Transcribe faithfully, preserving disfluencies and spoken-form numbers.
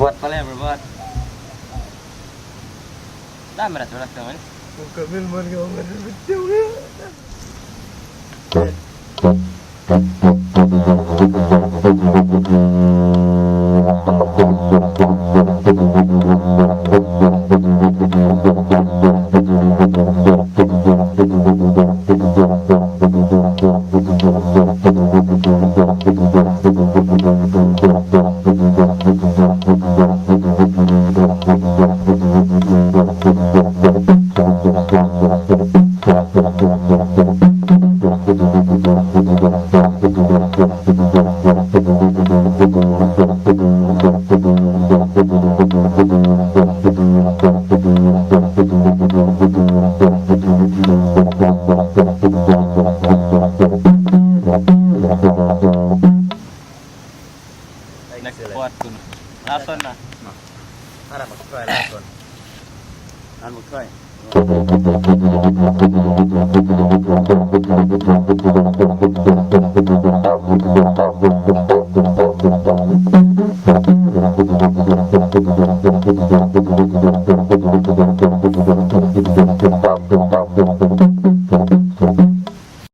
Buat, palaya, bro, buat. Dah, merah tu dah, kawan. Buka milman kawan, betul ya. Next buat kun. Last one na. Nah. Ara mak try last one. An mak try.